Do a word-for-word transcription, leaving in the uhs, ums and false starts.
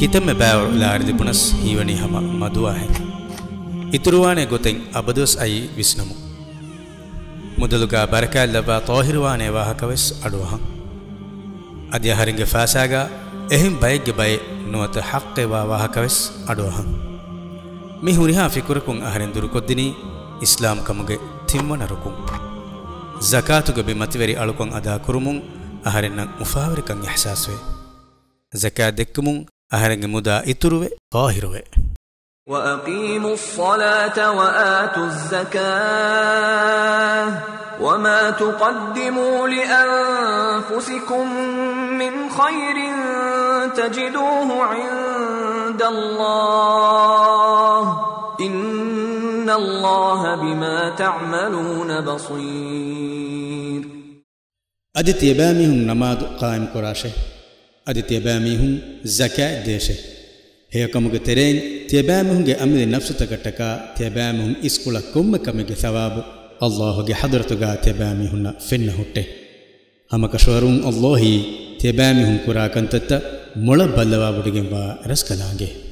ކިތަންމެ ބައިވަރު ލާރި ލިބުނަސް ހީވަނީ ހަމަ މަދުވާހެން. އިތުރުވާނޭ ގޮތެއް އަބަދުވެސް އައީ ވިސްނަމުން. މުދަލުގާ ބަރަކާތް ލައްވާ ޠާހިރުވާނޭ ވާހަކަވެސް އަޑުއަހަން. އަދި އަހަރެންގެ ފާސާގާ އެހެން ބައެއްގެ ބައެއް ނުވަތަ ޙައްޤެއް ވާ ވާހަކަވެސް އަޑުއަހަން. މި ހުރިހާ ފިކުރަކުން އަހަރެން ދުރުކޮށްދިނީ އިސްލާމް ކަމުގެ ތިންވަނަ ރުކުން. ޒަކާތުގެ ބިމަތިވެރި އަޅުކަން އަދާކުރުމުން އަހަރެންނަށް އުފާވެރިކަން އިޙްސާސްވޭ. ޒަކާތް ދެއްކުމުން އަހަރެންގެ މުދާ އިތުރުވެ، ޠާހިރުވެ. وَأَقِيمُوا الصَّلَاةَ وَآتُوا الزَّكَاةَ وَمَا تُقَدِّمُوا لِأَنفُسِكُم مِّنْ خَيْرٍ تَجِدُوهُ عِندَ اللَّهِ إِنَّ اللَّهَ بِمَا تَعْمَلُونَ بَصِيرٌ. އަދި ތިޔަބައިމީހުން ނަމާދު ޤާއިމްކުރާށޭ. އަދި ތިޔަބައިމީހުން ޒަކާތް ދޭށޭ. ހެޔޮކަމުގެ ތެރެއިން ތިޔަބައިމީހުންގެ އަމިއްލަ ނަފްސުތަކަށްޓަކާ ތިޔަބައިމީހުން އިސްކުޅަ ކޮންމެ ކަމެއްގެ ޘަވާބު ﷲ ގެ ޙަޟްރަތުގާ ތިޔަބައިމީހުންނަށް ފެންނަ ހުއްޓޭ. ހަމަކަށަވަރުން ﷲ އީ ތިޔަބައިމީހުން ކުރާ ކަންތައްތައް މޮޅަށް ބައްލަވާވޮޑިގެންވާ ރަސްކަލާނގެ.